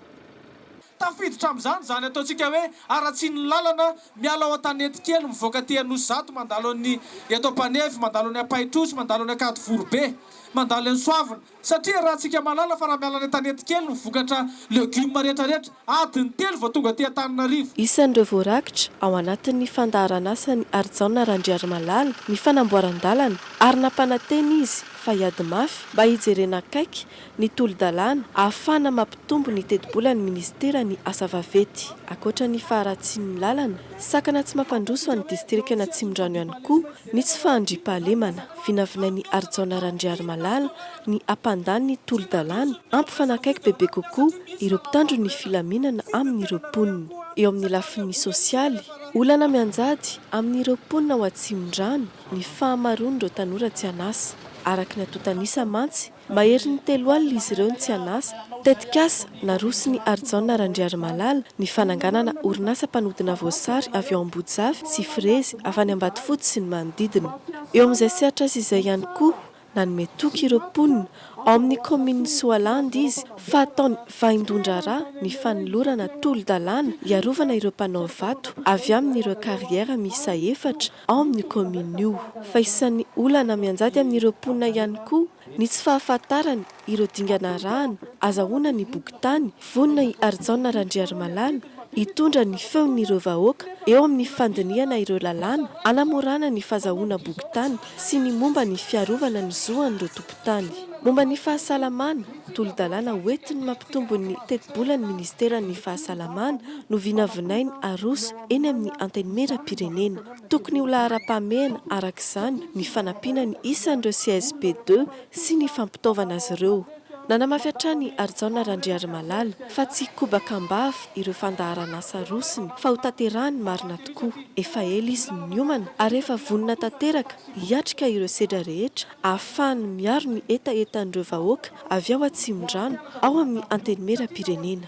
Tafiditra amin'izany izany ataontsika hoe haratsian'ny lalana miala ao Antanetikely mivoaka aty Anosizato mandalo an'ny eto Ampanefy, mandalo an'ny Ampahitrosy, mandalo an'ny Ankadivoribe, mandalo eny Soavina. Satria raha tsika mahalala fa raha miala any an-tanety kely ny vokatra legioma rehetra rehetra, adiny telo vao tonga aty Antananarivo. Isan'ireo voarakitra ao anatin'ny fandaharan'asan'i Harijaona Randriarimalala ny fanamboaran-dalana ary nampanantena izy fa hiady mafy mba hijerena akaiky ny tolo-dalàna ahafahana mampitombo ny tetibolan'ny minisiteran'ny asa vaventy. Ankoatra ny faharatsian'ny lalana, sakana tsy mampandroso an'ny distrikan'Atsimondrano ihany koa ny tsy fahandriampahalemana. Vinavinain'i Harijaona Randriarimalala ny hampandany ny tolo-dalàna hampifanakaiky bebe kokoa ireo mpitandro ny filaminana amin'ireo mponina. Eo amin'ny lafiny sosialy, olana mianjady amin'ireo mponina ao Atsimondrano ny fahamaroan'ireo tanora tsy an'asa. Araka ny antontan'isa mantsy, Maherin'ny 30 izy ireo no tsy an'asa. Tetikasa naroson'i Harijaona Randriarimalala ny fananganana orinasa mpanodina voasary avy ao Ambodizafy sy frezy avy any Ambatofotsy sy ny manodidina. Eo amin'izay sehatr'asa izay ihany koa, nanome toky ireo mponina ao amin'ny kaominin'i Soalandy izy fa hataony vaindohan-draharaha ny fanolorana tolo-dalàna hiarovana ireo mpanao vato avy amin'ireo carrière miisa efatra ao amin'io kaominina io. Fa isan'ny olana mianjady amin'ireo mponina ihany koa ny tsy fahafantarany ireo dingana arahana azahoana ny bokin-tany, vonona i Harijaona Randriarimalala hitondra ny feon'ireo vahoaka eo amin'ny fandinihana ireo lalàna hanamorana ny fazahoana bokin-tany sy ny momba ny fiarovana ny zo an'ireo tompon-tany. Momba ny fahasalamana, tolo-dalàna hoentiny mampitombo ny tetibolan'ny minisiteran'ny fahasalamana no vinavinainy haroso eny amin'ny Antenimierampirenena. Tokony ho laharam-pahamehana araka izany ny fanampiana ny isan'ireo CSB ii sy ny fampitaovana azy ireo. Nanamafy hatrany i Harijaona Randriarimalala fa tsy hikobaka am-bava ireo fandaharan'asa arosony fa hotanterahiny marina tokoa. Efa ela izy no niomana ary efa vonona tanteraka hiatrika ireo sedra rehetra ahafahany miaro ny hetahetan'ireo vahoaka avy ao Atsimondrano ao amin'ny Antenimierampirenena.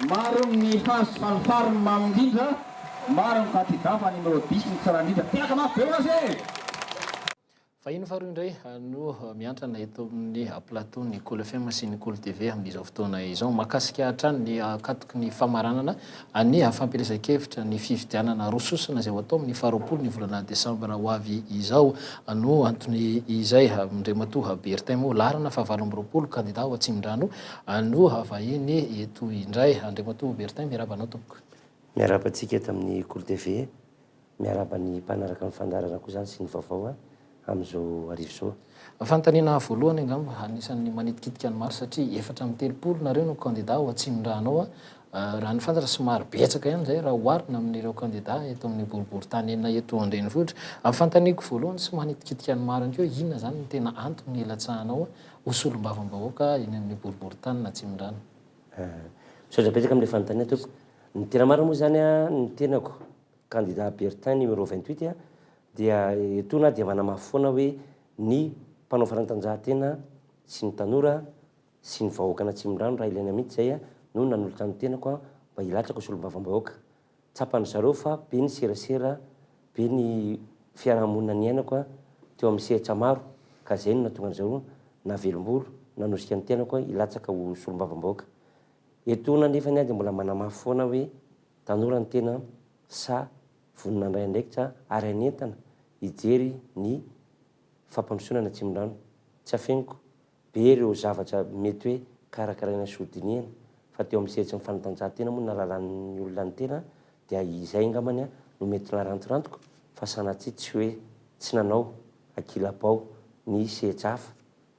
Maro ny hazo fa ny fary no mamy indrindra. Maro ny kandida fa numéro dix no tsara indrindra. Tehaka mafy be ho azy e! Vahiny faharoa indray no miantrana eto amin'ny plateau ny Kolo FM sy ny Kolo TV amin'izao fotoana izao. Mahakasika hatrany ny ankatoky ny famaranana ny fampielezan-kevitra ny fifidianana roa sosona izay ho atao amin'ny faharoapolo ny volana desambra ho avy izao no antony izay. Andriamatoa Bertin moa laharana fahavalo amby 20 kandida ao Atsimondrano no vahiny eto indray. Andriamatoa Bertin, miarahaba anao tompoko. Miarahaba antsika eto amin'ny Kolo TV. Miarahaba ny mpanaraka ny fandaharana koa izany sy ny vaovao amin'izao hariva izao. Fanontaniana voalohany angamba anisan'ny manitikitika ny maro satria 34 nareo no kandida ao Atsimondrano ao raha ny fantatra somary betsaka ihany izay raha oharina amin'ireo kandida eto amin'ny boriborintany enina eto an-drenivohitra. Fanontaniako voalohany sy manitikitika ny maro ihany koa inona izany no tena antony nilatsahanao ho solombavambahoaka eny amin'ny boriborintanin'Atsimondrano? Misaotra betsaka amin'ilay fanontaniana tompoko. Ny tena marina moa izany ny tenako Candidat Bertin numéro 28 dia etoana dia manamafy foana hoe ny mpanao fanatanjahantena sy ny tanora sy ny vahoakan'Atsimondrano raha ilaina mihitsy izay no nanolotra ny tenako mba hilatsaka ho solombavambahoaka. Tsapan-dry zareo fa be ny serasera, be ny fiarahamonina niainako teo amin'ny sehatra maro ka izay no nahatonga an-dry zareo nahavelom-bolo nanosika ny tenako hilatsaka ho solombavambahoaka. Etoana anefa ny ahy dia mbola manamafy foana hoe Tanora ny tena sa vonona handray andraikitra ary hanentana hijery ny fampandrosoana ny Atsimondrano. Tsy afeniko, be ireo zavatra mety hoe karakaraina sy hodinihana fa teo amin'ny sehatry ny fanatanjahantena moa no nahalalan'ny olona ny tena dia izay angambany no mety narantirantiko fa sanatria tsy hoe tsy nanao ankilabao ny sehatra hafa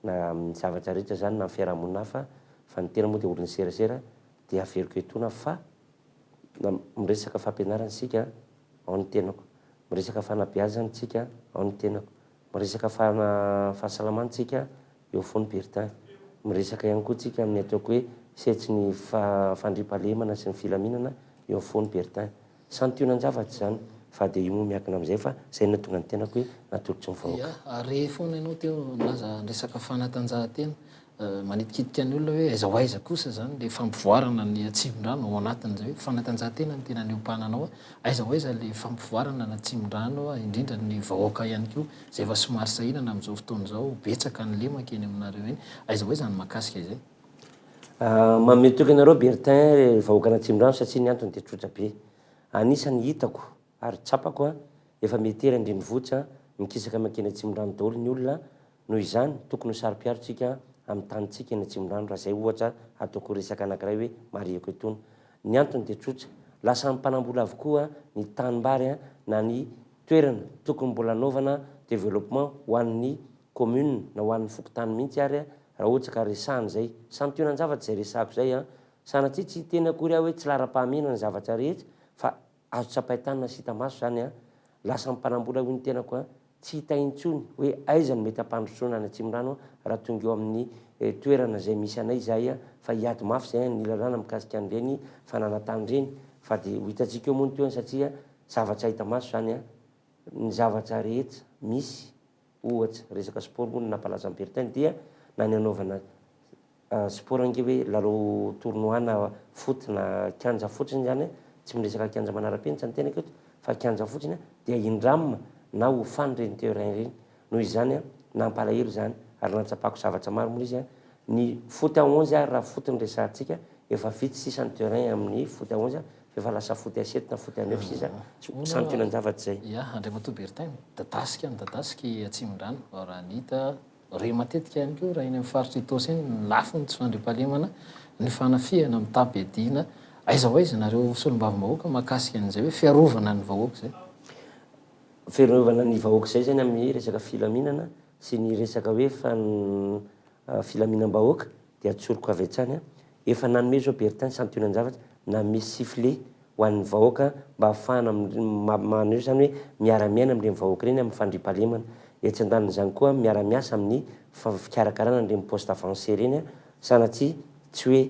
na amin'ny zavatra rehetra izany na amin'ny fiarahamonina hafa fa ny tena moa dia olon'ny serasera dia averiko etoana fa na miresaka fampianarana isika ao ny tenako, miresaka fanabeazana tsika ao ny tenako, miresaka fahasalamana tsika eo foana Bertin, miresaka ihany koa tsika amin'ny ataoko hoe sehatry ny fandriampahalemana sy ny filaminana eo foana Bertin. Santionan-javatra izany fa dia io moa miankina amin'izay fa izay no nahatonga ny tenako hoe natolotry ny vahoaka. Ia, re foana ianao teo nilaza ny resaka fanatanjahantena. Manitikitika ny olona hoe aiza ho aiza kosa izany ilay fampivoarana ny Atsimondrano ao anatin'izay hoe fanatanjahantena no tena niompananao, aiza ho aiza ilay fampivoarana ny Atsimondrano indrindra ny vahoaka ihany koa izay efa somary sahirana amin'izao fotoana izao, betsaka ny lemaka eny aminareo eny, aiza ho aiza ny mahakasika izay? Manome toky anareo Bertin ry vahoakan'Atsimondrano satria ny antony dia tsotra be. Anisany hitako ary tsapako efa mietery an-drenivohitra mikisaka mankeny Atsimondrano daholo ny olona Noho izany, tokony ho saro-piaro tsika amin'ny tanintsika eny Atsimondrano raha izay ohatra ataoko resaka anankiray hoe marihiko etoana. Ny antony dia tsotra, lasan'ny mpanambola avokoa ny tanimbary na ny toerana tokony mbola hanaovana développement ho an'ny commune na ho an'ny fokontany mihitsy ary raha ohatra ka resahana izay. Santionan-javatra izay resahako izay an! Sanatria tsy hiteny akory aho hoe tsy laharam-pahamehana ny zavatra rehetra fa azo tsapain-tanana sy hita maso izany an! Lasan'ny mpanambola hoy ny tenako an! Tsy hita intsony hoe aiza no mety hampandrosoana any Atsimondrano raha tonga eo amin'ny toerana izay misy anay izahay fa hiady mafy izay ny lalàna mikasika an'ireny fananantany ireny fa dia ho hitantsika eo moa ny tohiny satria zavatra hita maso izany an! Ny zavatra rehetra misy ohatra resaka sport moa no nampalaza an'i Bertin dia na ny hanaovana Sport ange hoe lalao tournoi na foot na kianja fotsiny izany an, tsy miresaka kianja manara-penitra ny tenako eto fa kianja fotsiny an, dia indramina na hofany ireny terrain ireny. Noho izany an, nampalahelo izany ary nahatsapako zavatra maro moa izy an, ny foot à onze ary raha foot no resahantsika efa vitsy sisa ny terrain amin'ny foot à onze fa efa lasa foot à sept na foot à neuf sisa, santionan-javatra izay. Ya, Andriamatoa Bertin, midadasika midadasika i Atsimondrano raha ny hita Re matetika ihany koa raha eny amin'ny faritra Itaosy eny ny lafiny tsy fandriampahalemana, ny fanafihana mitam-piadiana. Aiza ho aiza nareo solombavambahoaka mahakasika an'izay hoe fiarovana ny vahoaka izay? Fiarovana ny vahoaka izay izany amin'ny resaka filaminana sy ny resaka hoe filaminam-bahoaka dia tsoriko avy hatrany Efa nanome izao Bertin santionan-javatra nanome sifflet ho an'ny vahoaka mba hahafahana maneho izany hoe miara-miaina amin'ireny vahoaka ireny amin'ny fandriampahalemana. Etsy andanin'izany koa miara-miasa amin'ny fikarakarana an'ireny poste avancé ireny sanatria tsy hoe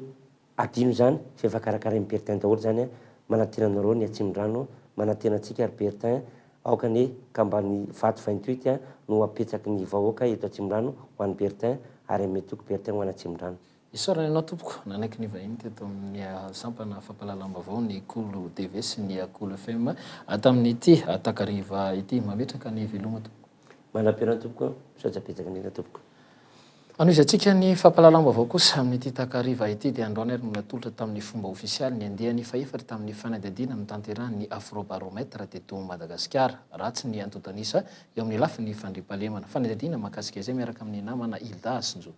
adino izany fa efa karakarain'i Bertin daholo izany. Manantena anareo ny Atsimondrano, manantena antsika ry Bertin, aoka anie ka mba ny vato 28 no apetsaky ny vahoaka eto Atsimondrano ho an'i Bertin ary hanome toky Bertin ho an'Atsimondrano. Isaorana ianao tompoko nanaiky ny vahiny teto amin'ny sampana fampahalalam-baovao ny Kolo TV sy ny Kolo FM tamin'ity takariva ity. Mametraka ny veloma tompoko. Manam-peo tompoko a! Misaotra betsaka indrindra tompoko. Hanohizantsika ny fampahalalam-baovao kosa amin'ity takariva ity dia androany ary no natolotra tamin'ny fomba ofisialy ny andiany fahefatra tamin'ny fanadihadiana notanterahin'ny Afrobaromètre teto Madagasikara. Ratsy ny antontan'isa eo amin'ny lafiny fandriampahalemana. Fanadihadiana mahakasika izay miaraka amin'ny namana Hilda Hasinjo.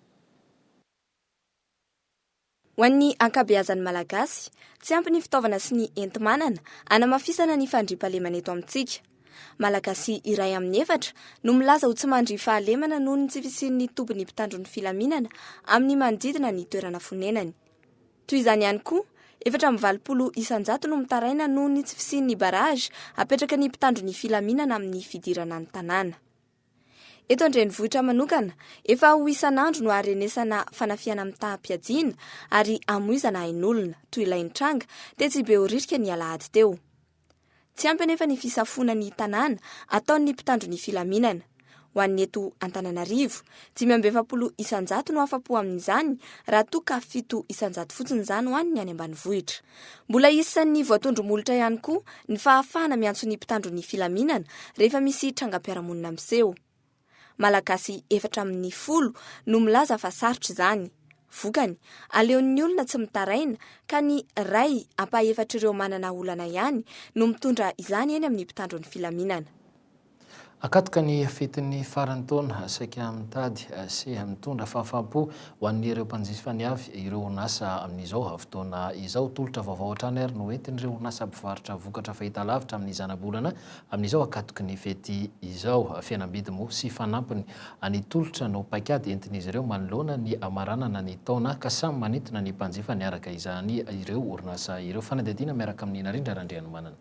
Ho an'ny ankabeazan'ny Malagasy, tsy ampy ny fitaovana sy ny enti-manana hanamafisana ny fandriampahalemana eto amintsika. Malagasy iray amin'ny efatra no milaza ho tsy mandry fahalemana noho ny tsy fisian'ny tobin'ny mpitandro ny filaminana amin'ny manodidina ny toerana fonenany. Toy izany ihany koa, 84% no mitaraina noho ny tsy fisian'ny barrage apetraka ny mpitandro ny filaminana amin'ny fidirana ny tanàna. Eto an-drenivohitra manokana, efa ho isan'andro no aharenesana fanafihana mitam-piadiana ary amoizana ain'olona, toy ilay nitranga tetsy Behoririka ny alahady teo. Tsy ampy anefa ny fisafoana ny tanàna ataon'ny mpitandro ny filaminana. Ho an'ny eto Antananarivo, 45% no afa-po amin'izany raha toa ka 7% fotsiny izany ho an'ny any ambanivohitra. Mbola isan'ny voatondro molotra ihany koa ny fahafahana miantso ny mpitandro ny filaminana rehefa misy trangam-piarahamonina miseho. Malagasy efatra amin'ny folo no milaza fa sarotra izany. Vokany, aleon'ny olona tsy mitaraina ka ny iray ampahefatr'ireo manana olana ihany no mitondra izany eny amin'ny mpitandro ny filaminana. Akatoka ny fetin'ny faran'ny taona, saika mitady sy mitondra fahafaham-po ho an'ireo mpanjifany avy ireo orinasa amin'izao fotoana izao. Tolotra vaovao hatrany ary no entin'ireo orinasa mpivarotra vokatra fahitalavitra amin'ny zanabolana amin'izao akatoky ny fety izao. Fihenam-bidy moa sy fanampiny ny tolotra no paikady entin'izy ireo manoloana ny hamaranana ny taona ka samy manintona ny mpanjifany araka izany ireo orinasa ireo. Fanadihadiana miaraka amin'i Narindra Randrianomanana.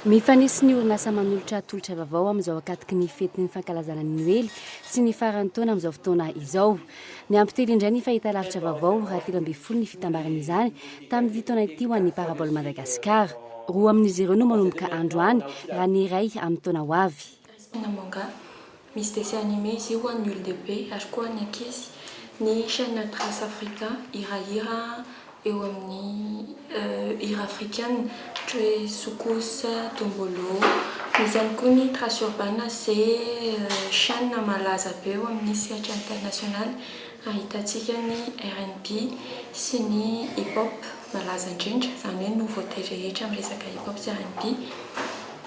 Mifanesy ny orinasa manolotra tolotra vaovao amin'izao ankatoky ny fetin'ny fankalazana ny Noely sy ny faran'ny taona amin'izao fotoana izao. Miampy telo indray ny fahitalavitra vaovao raha 13 ny fitambaran'izany tamin'ity taona ity ho an'ny Parabole Madagascar. Roa amin'izy ireo no manomboka androany raha ny iray amin'ny taona ho avy. Ny manga. Misy dessin animé izy io ho an'ny olon-dehibe ary koa an'ny ankizy. Ny chaîne Trace Africa, hirahira eo amin'ny hira afrikana ohatra hoe soukous, dombolo. Misy ihany koa ny Trace Urban izay chaîne malaza be eo amin'ny sehatra internasionaly ahitantsika ny rnb sy ny hip hop malaza indrindra, izany hoe nouveauté rehetra amin'ny resaka hip hop sy rnb.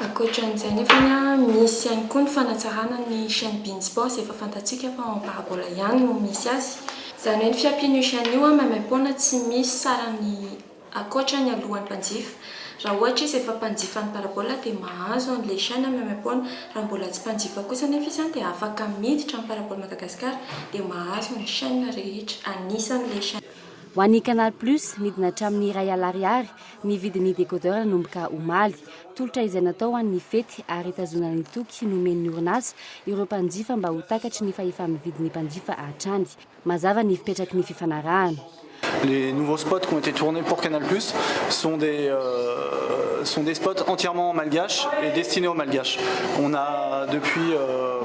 Ankoatra an'izay nefany, misy ihany koa ny fanatsarana ny chaîne Bein Sport izay efa fantatsika fa en parabole ihany no misy azy. Izany hoe ny fiampian'io chaîne io maimaimpoana tsy misy sarany ankoatra ny alohan'ny mpanjifa. Raha ohatra izy efa mpanjifan'ny parabole dia mahazo an'ilay chaîne maimaimpoana. Raha mbola tsy mpanjifa kosa anefa izy dia afaka miditra amin'ny parabole Madagascar dia mahazo ny chaîne rehetra anisan'ilay chaîne. Ho an'ny Canal Plus, nidina hatramin'ny iray alina ariary ny vidin'ny décodeur nanomboka omaly. Tolotra izay natao ho an'ny fety ary hitazonana ny toky nomen'ny orinasa ireo mpanjifa mba ho takatry ny fahefa-mividin'ny mpanjifa hatrany. Mazava ny fipetraky ny fifanarahana. Les nouveaux spots qui ont été tournés pour Canal Plus sont des, euh, sont des spots entièrement en malgache et destinés aux malgaches. On a depuis euh,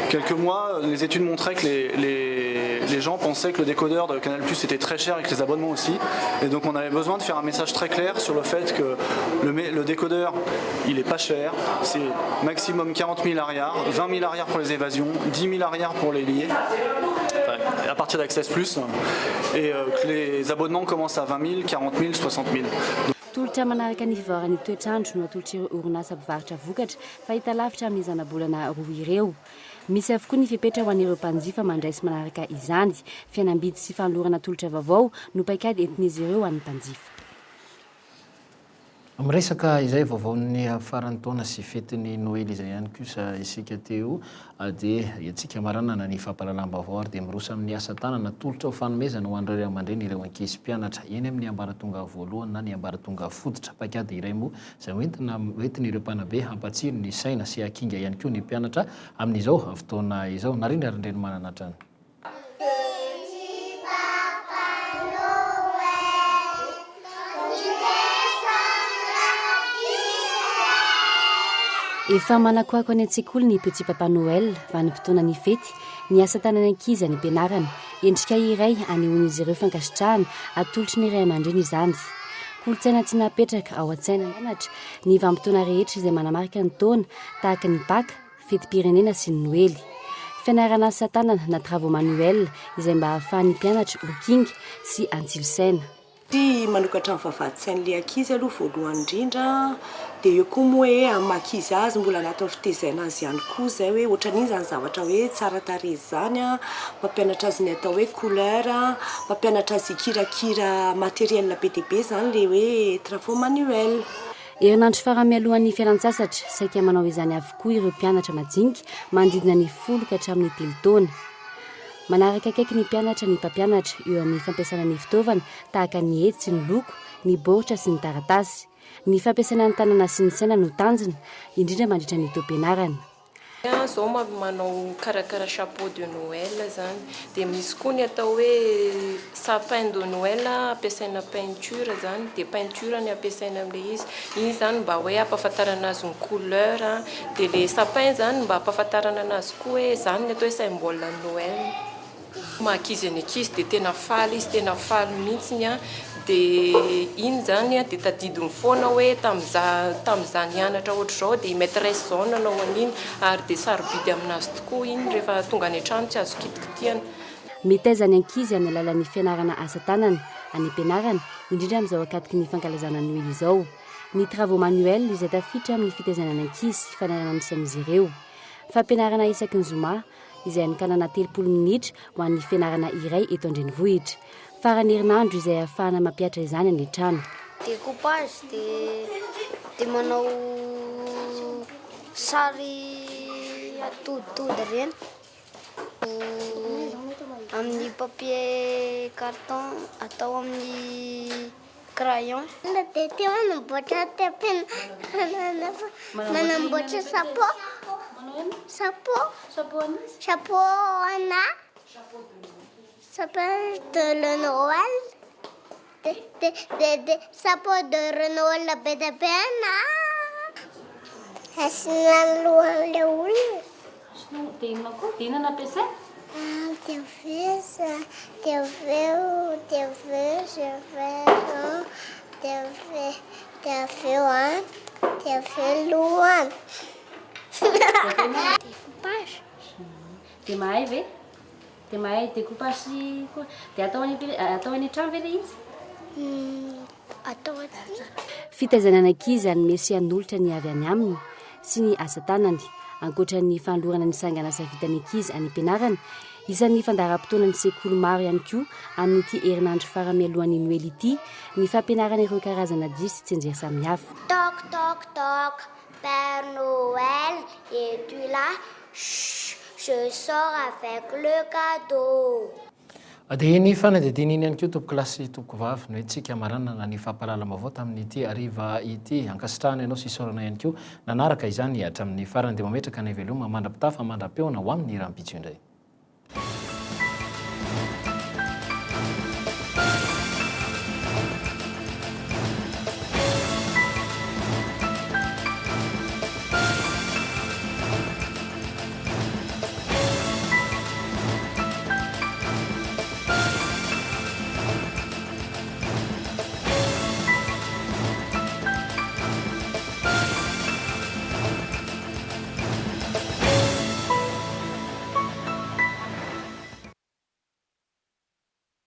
quelques mois, les études montraient que les, les, les gens pensaient que le décodeur de Canal Plus était très cher et que les abonnements aussi. Et donc on avait besoin de faire un message très clair sur le fait que le, le décodeur, il est pas cher, c'est maximum 40 000 ariary, 20 000 ariary pour les évasions, 10 000 ariary pour les liés. Enfin, à partir d'Access Plus et euh, que les abonnements commencent à 20 000, 40 000, 60 000. Tolotra manaraka ny fivoaran'ny toetrandro no atolotr'ireo orinasa mpivarotra vokatra fahitalavitra amin'ny zanabolana roa ireo. Misy avokoa ny fepetra ho an'ireo mpanjifa mandray sy manaraka izany. Fihenam-bidy sy fanolorana tolotra vaovao no paikady entin'izy ireo ho an'ny mpanjifa. Miresaka izay vaovaon'ny faran'ny taona sy fetin'ny Noely izay ihany kosa isika teo dia antsika maranana ny fampahalalam-baovao ary dia miroso amin'ny asa tanana tolotra ho fanomezana ho an'ireo ray aman-dreny ireo ankizy mpianatra eny amin'ny ambaratonga voalohany na ny ambaratonga fototra. Paikady iray moa izay hoentina hoentin'ireo mpanabe hampatsilo ny saina sy hahakinga ihany koa ny mpianatra amin'izao fotoana izao. Narindra Randrianomanana hatrany. Efa manakoako any an-tsekoly ny Petit Papa Noël, vanim-potoanan'ny fety, ny asa tanan'ny ankizy any am-pianarana. Endrika iray anehoan'izy ireo fankasitrahana atolotry ny ray aman-dreny izany. Kolontsaina tsy napetraka ao an-tsaina ny mpianatra ny vanim-potoana rehetra izay manamarika ny taona, tahaka ny Paka, fetim-pirenena sy ny noely. Fianarana asa tanana na travaux manuels izay mba hahafahan'ny mpianatra ho kinga sy hantsilo saina. Ty manokatra ny vavahadin-tsain'ilay ankizy aloha voalohany indrindra, dia eo koa moa hoe amin'ny maha ankizy azy mbola anatin'ny fitezaina azy ihany koa izay hoe ohatran'iny izany zavatra hoe tsara tarehy izany an, mampianatra azy ny atao hoe couleur, mampianatra azy hikirakira matériel be dia be izany ilay hoe travaux manuel. Herinandro farany mialohan'ny fialantsasatra, saika manao izany avokoa ireo mpianatra madinika manodidina ny folo ka hatramin'ny telo taona. Manaraka akaiky ny mpianatra ny mpampianatra eo amin'ny fampiasana ny fitaovana tahaka ny hety sy ny loko, ny baoritra sy ny taratasy. Ny fampiasana ny tanana sy ny saina no tanjona, indrindra mandritra ny taom-pianarana. Aho zao manao karakara chapeau de Noël zany, dia misy koa ny atao hoe sapin de Noël ampiasaina peinture zany, dia peinture no ampiasaina amin'ilay izy, iny zany mba hoe ampahafantarana azy ny couleur, dia ilay sapin zany mba ampahafantarana anazy koa hoe zany ny atao hoe symbole an'i Noël. Maha ankizy ny ankizy dia tena faly izy, tena faly mihitsiny an, dia iny izany an dia tadidiny foana hoe tamin'izaho tamin'izaho nianatra ohatr'izao dia i maitresse izao nanao an'iny ary dia sarobidy aminazy tokoa iny rehefa tonga any an-trano tsy azo kitikitihana. Mitaiza ny ankizy amin'ny alalan'ny fianarana asa tanana any am-pianarana, indrindra amin'izao ankatoky ny fankalazana Noely izao. Ny travaux manuels izay tafiditra amin'ny fitaizana ny ankizy sy fanairana ny sain'izy ireo. Fampianarana isaky ny zoma, izay anokanana 30 minitra ho an'ny fianarana iray eto an-drenivohitra. Faran'ny herinandro izay ahafahana mampihatra izany any an-trano. Découpage dia dia manao sary atoditody ireny amin'ny papier carton atao amin'ny crayon. Dia tia manamboatra teham-pianarana manamboatra chapeau chapeau chapeau ana chapeau de le Noël de de de de chapeau de Noël be dia be ana asiana ny lohan'ilay olona. Dia inona koa? Dia inona no ampiasaina? Dia avy eo, dia avy eo, dia avy eo je vais an, dia avy eo, dia avy eo an, dia avy eo lohany. Découpage. Dia mahay ve? Dia mahay découpage sy koa. Dia atao any atao any an-trano ve ilay izy? Atao aty. Fitaizana ny ankizy hanome sy hanolotra ny avy any aminy sy ny asa tanany. Ankoatra ny fanolorana ny sanganasa vitan'ny ankizy any am-pianarana, isan'ny fandaharam-potoanan'ny sekoly maro ihany koa amin'ity herinandro farany mialohan'ny Noely ity ny fampianarana ireo karazana dihy sy tsianjery samihafa. Toc toc toc, Père Noël, es-tu là? Chut, je sors avec le cadeau. Dia iny fanadihadiana iny ihany koa tompokolahy sy tompokovavy no entintsika hamaranana ny fampahalalam-baovao tamin'ity hariva ity. Ankasitrahana ianao sy isaorana ihany koa nanaraka izany hatramin'ny farany. Dia mametraka ny veloma mandra-pitafa mandra-pihaona ho amin'ny rahampitso indray.